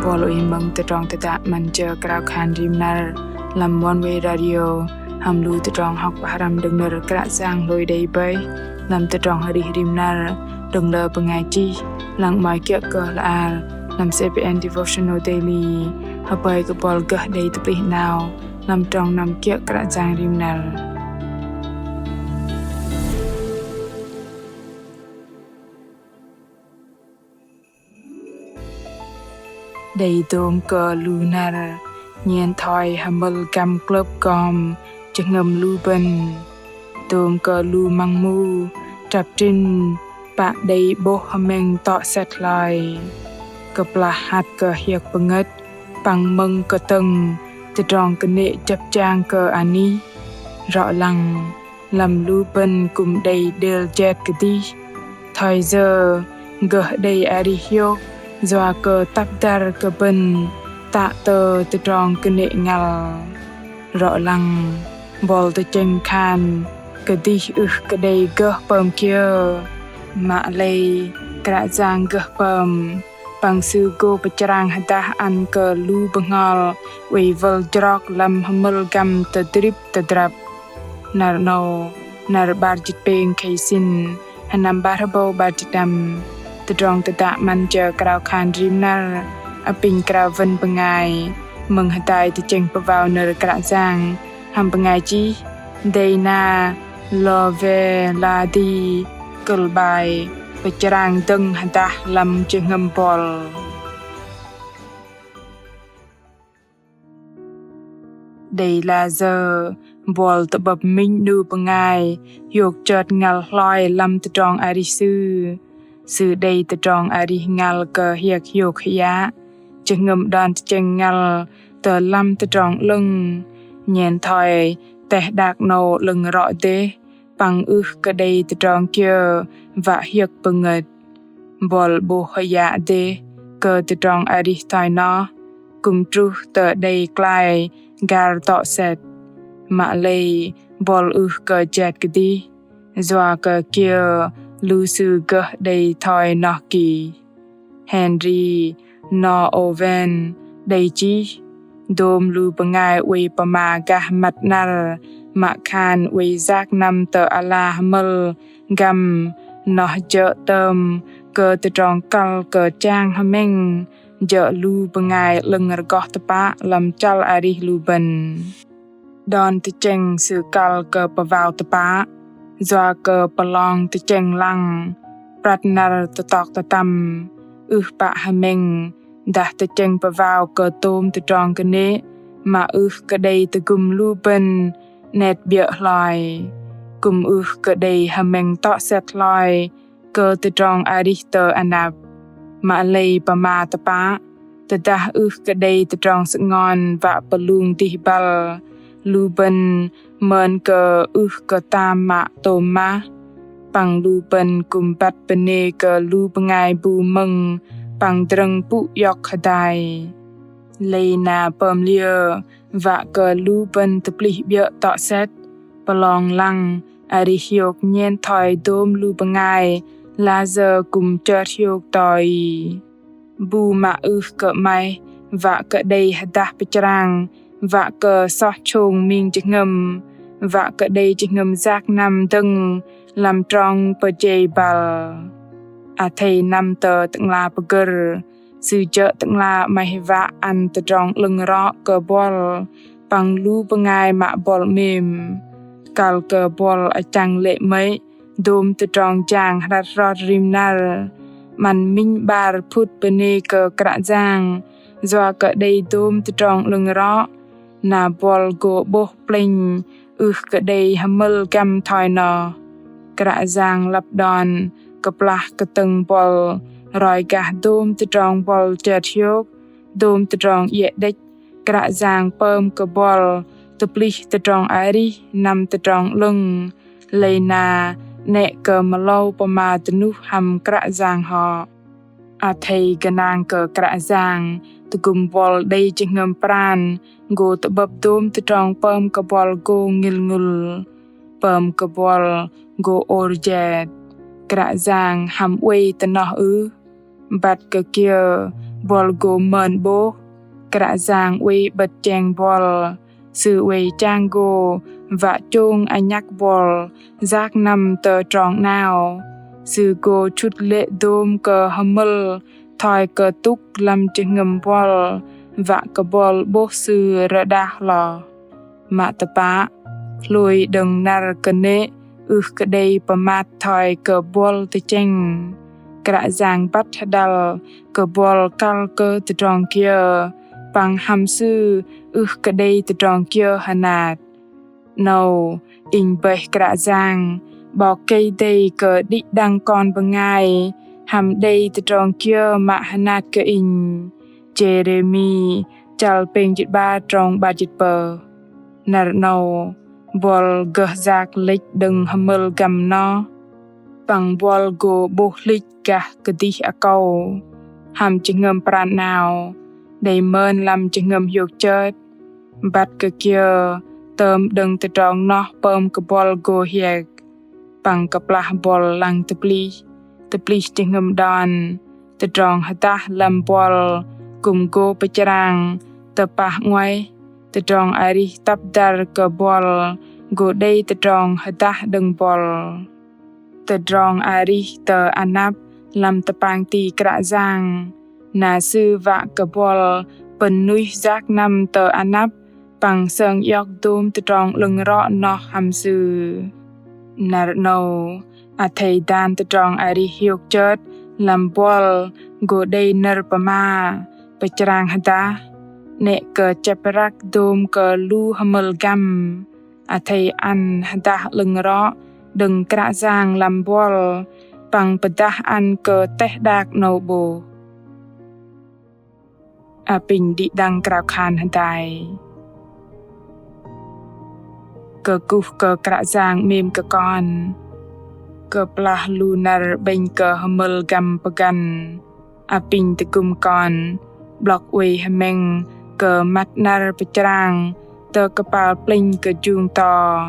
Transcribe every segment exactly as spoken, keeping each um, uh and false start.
Buăl oei mơ̆ng tơdrong tơdă 'Măn Jơ Krao Khan Rim Năr lăm Oneway Radio hăm lu tơdrong hŏk pơhrăm đơ̆ng nơ̆r Kră Yang hlôi đei bơih lăm tơdrong arih rim năr đơ̆ng lơ bơngai chih, lăng 'mơ̆i kiơ̆ kơ hla ar lăm CBN Devotional Daily. Hơpơi kơ buăl gơh đei tơplih 'nao lăm trong năm kiơ̆ Kră Yang rim năr. Đei dôm kơ lu năr nhen thoi hơmơl găm klơ̆p gom jơhngơ̆m lu bơ̆n. Dôm kơ lu măng mu trăp trĭn pă đei 'bôh hơmĕng tŏ sĕt hloi. Kơplah hăt kơ hiơ̆k pơngơ̆t păng mơ̆ng kơtơ̆ng tơdrong kơnê̆ jăp jang kơ anih, rŏ lăng lăm lu bơ̆n kư̆m đei đêl jet kơdih. Thoi yơ gơh đei arih hiôk yua kơ tăp dăr kơ bơ̆n tă tơ tơdrong kơnê̆ ngăl. Rŏ lăng buăl tơchĕng khan kơdih ưh kơ đei gơh pơm kiơ. Mă lei Kră Yang gơh pơm, păng Sư gô pơchrang hơdah ăn kơ lu bơhngol oei wơl jrok lăm hơmơl găm tơdrip tơdrăp. Năr 'nâu, năr 'bar jĭt pêng khei sĭn, sơnăm 'bar hơbâu 'bar jĭt đăm. Tơdrong tơdă 'Măn Jơ Krao Khan Rim Năr apinh krao wơ̆n bơngai mơ̆ng hơdai tơchĕng pơwao nơ̆r Kră Yang hăm bơngai chih Dana Lovelady, kơ̆l 'bai Pơchrang dơ̆ng hơdah lăm jơhngơ̆m buăl. Đei lah sơ̆ buăl tơ'bơ̆p minh 'nu bơngai hiôk chơt ngăl hloi lăm tơdrong arih sư. Sư đei tơdrong arih ngăl kơ hiơ̆k hiôk hơyă, jơhngơ̆m đon tơchĕng ngăl tơ lăm tơdrong 'lơ̆ng. Nhen thoi teh đak 'nâu 'lơ̆ng rŏ dêh, păng ưh kơ đei tơdrong kiơ wă hiơ̆k pơngơ̆t. Buăl 'bôh hơyă dêh kơ tơdrong arih thoi noh, kư̆m truh tơ đei klai gar tŏ sĕt. Mă lei buăl ưh kơ jet kơdih, yua kơ kiơ lu sư gơh đei thoi noh kih. Henri Nouwen đei chih, dôm lu bơngai oei pơma gah măt 'năr mă khan oei yak năm tơ ala hơmơl găm noh jơ̆ tơm kơ tơdrong kăl kơ chang hơmĕng jơ̆ lu bơngai 'lơ̆ng rơgoh tơpă lăm chăl arih lu bơ̆n. Đon tơchĕng sư kăl kơ pơwao tơpă, yua kơ pơlong tơchĕng lăng, prăt năr tơtok tơtăm, ưh pă hơmĕng, dah tơchĕng pơwao kơ tôm tơdrong kơnê̆, mă ưh kơ đei tơgŭm lu bơ̆n 'net 'biơ̆ hloi. Kư̆m ưh kơ đei hơmĕng tŏ sĕt hloi, kơ tơdrong arih tơ anăp. Mă lei pơma tơpă, tơdah ưh kơ đei tơdrong sơngon wă pơlung dih băl, lu bơ̆n mơn kơ ưh kơ tam mă tôm mah. Păng lu bơ̆n kư̆m băt bơnê kơ lu bơngai bu mơ̆ng păng drơ̆ng pŭ iŏk hơdai. Lei na pơm liơ wă kơ lu bơ̆n tơplih 'biơ̆ tŏ sĕt, pơlong lăng arih hiôk nhen thoi dôm lu bơngai lah sơ̆ kư̆m chơt hiôk tơ i. Bu mă ưh kơ 'maih wă kơ đei hơdah pơchrang, wă kơ soh chông ming jơhngơ̆m, wă kơ đei jơhngơ̆m yak năm dơ̆ng lăm trong pơjei băl. Athei năm tơ Tơ'ngla pơgơ̆r, Sư jơ̆ Tơ'ngla 'maih wă ăn tơdrong 'lơ̆ng rŏ kơ buăl păng lu bơngai mă buăl 'mêm. Kăl kơ buăl achăng lê̆ 'mơ̆i dôm tơdrong jang hrăt hrot rim năr, 'măn minh 'bar phŭt bơnê kơ Kră Yang yua kơ đei dôm tơdrong 'lơ̆ng rŏ, na buăl gô 'bôh plĕnh ưh kơ đei hơmơl găm thoi noh. Kră Yang lăp đon kơplah kơtơ̆ng buăl roi gah dôm tơdrong buăl chơt hiôk, dôm tơdrong iĕ đĕch. Kră Yang pơm kơ buăl tơplih tơdrong arih năm tơdrong 'lơ̆ng, lei na 'nĕ kơ mơlâu pơma dơnuh hăm Kră Yang hŏ. Athei gơnang kơ Kră Yang, tơgŭm buăl đei jơhngơ̆m pran gô tơ'bơ̆p dôm tơdrong pơm kơ buăl gô ngĭl ngŭl, pơm kơ buăl gô ôr jet. Kră Yang hăm oei tơ noh ưh? Băt kơ kiơ Buăl gô mơn 'bôh, Kră Yang oei 'bơ̆t jeng buăl, Sư oei chang gô wă chông anhăk buăl yak năm tơ trong 'nao. Sư gô chŭt lê̆ dôm kơ hơmơ̆l thoi kơ tŭk lăm jơhngơ̆m buăl, wă kơ buăl 'bôh Sư rơđah hloh. Mă tơpă, hlôi đơ̆ng năr kơnê̆ ưh kơ đei pơmat thoi kơ buăl tơchĕng. Kră Yang băt hơđăl kơ buăl kăl kơ tơdrong kiơ, păng hăm Sư ưh kơ đei tơdrong kiơ hơnat. 'Nâu, inh bơih Kră Yang, 'Bok Kei-Dei kơ đĭ đăng kon bơngai, hăm đei tơdrong kiơ mă hơnat kơ inh. Jêrêmi, chăl pêng jĭt 'bar trong 'bar jĭt pơh. Năr 'nâu, buăl gơh yak lĕch đơ̆ng hơmơ̆l găm noh. Păng buăl gô 'bôh hlĭch gah kơdih akâu. Hăm jơhngơ̆m pran 'nao, đei mơn lăm jơhngơ̆m hiôk chơt. Băt kơ kiơ, tơm đơ̆ng tơdrong noh pơm kơ buăl gô hiĕk. Păng kơplah buăl lăng tơplih, tơplih jơhngơ̆m đon, tơdrong hơdah lăm buăl kư̆m gô pơchrang tơ pah 'nguaih, tơdrong arih tăp dăr kơ buăl gô đei tơdrong hơdah đơ̆ng buăl. Tơdrong arih tơ anăp lăm tơpang ti Kră Yang, na Sư wă kơ buăl pơ̆n nuih yak năm tơ anăp păng sơng iŏk dôm tơdrong 'lơ̆ng rŏ noh hăm Sư. Năr 'nâu, athei dan tơdrong arih hiôk chơt lăm buăl gô đei nơ̆r pơma, pơchrang hơdah, 'nĕ kơ chĕp răk dôm kơ lu hơmơ̆l găm. Athei ăn hơdah 'lơ̆ng rŏ đơ̆ng Kră Yang lăm buăl, păng pơdah ăn kơ teh đak 'nâu 'bôh. Apinh đĭ đăng krao khan hơdai. Kơkuh kơ Kră Yang 'mêm kơ kon. Kơplah lu năr 'bĕnh kơ hơmơ̆l găm pơgăn, apinh tơgŭm kon 'blŏk oei hơmĕng kơ măt năr pơchrang tơ kơpal plĕnh kơ jung to.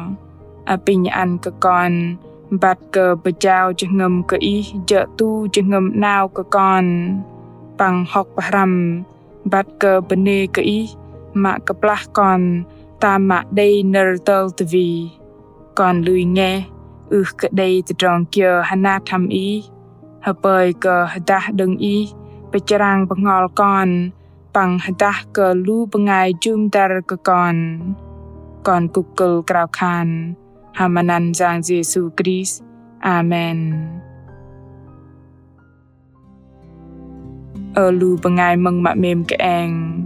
Apinh ăn kơ kon băt kơ pơjao jơhngơ̆m kơ Ih jơ̆ tu jơhngơ̆m 'nao kơ kon. Păng hŏk pơhrăm băt kơ bơnê kơ Ih mă kơplah kon tam mă đei nơ̆r tơl tơwih. Kon lui ngeh ưh kơ đei tơdrong kiơ hơnat hăm Ih. Hơpơi kơ hơdah đơ̆ng Ih pơchrang bơhngol kon păng hơdah kơ lu bơngai jŭm dăr kơ kon. Kon kŭk kơ̆l krao khan hăm anăn Yang Yêsu Krist. Amen. Ơ lu bơngai mơ̆ng mă 'mêm kơeng.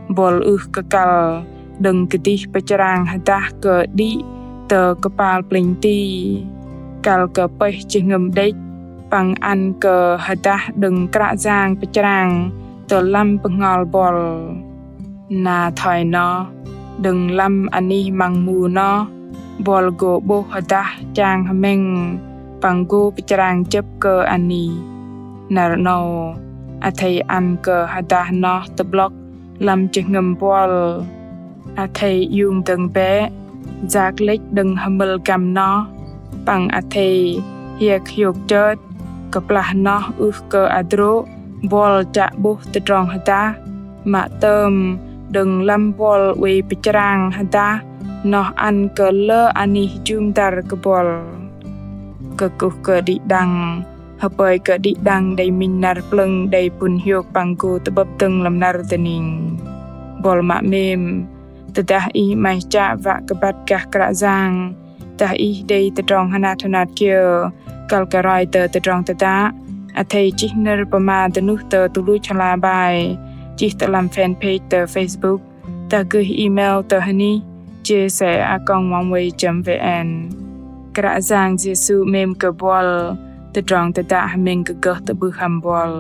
Buăl ưh kơ kăl đơ̆ng kơdih pơchrang hơdah kơ đĭ tơ kơpal plĕnh ti. Kăl kơ pơih jơhngơ̆m đĕch păng ăn kơ hơdah đơ̆ng Kră Yang pơchrang tơ lăm bơhngol buăl. Na thoi noh, đơ̆ng lăm anih măng mu noh, buăl gô 'bôh hơdah chang hơmĕng păng gô pơchrang jơ̆p kơ anih. Năr 'nâu, athei ăn kơ hơdah noh tơ'blŏk lăm jơhngơ̆m buăl. Athei iung dơ̆ng bĕ, yak lĕch đơ̆ng hơmơ̆l găm noh, păng athei hiĕk hiôk chơt, kơplah noh ưh kơ hơdrô̆ buăl chă 'bôh tơdrong hơdah, mă tơm đơ̆ng lăm buăl oei pơchrang hơdah noh ăn kơ lơ anih jŭm dăr kơ buăl. Kơkuh kơ đĭ đăng, hơpơi kơ đĭ đăng đei minh năr plơ̆ng đei pŭn hiôk păng gô tơ'bơ̆p dơ̆ng lăm năr dơning. Buăl mă 'mêm, tơdah ih 'maih chă wă kơ băt gah Kră Yang, dah ih đei tơdrong hơnat hơnat kiơ kăl kơ roi tơ tơdrong tơdă, athei chih nơ̆r pơma dơnuh tơ tơluch hla bơar, chih tơ lăm fanpage tơ Facebook, dah gơih email tơ hơnih J C a còng oneway chấm V N. Kră Yang Yêsu 'mêm kơ buăl, tơdrong tơdă hơmĕng kơ gơh tơ'bưh hăm buăl.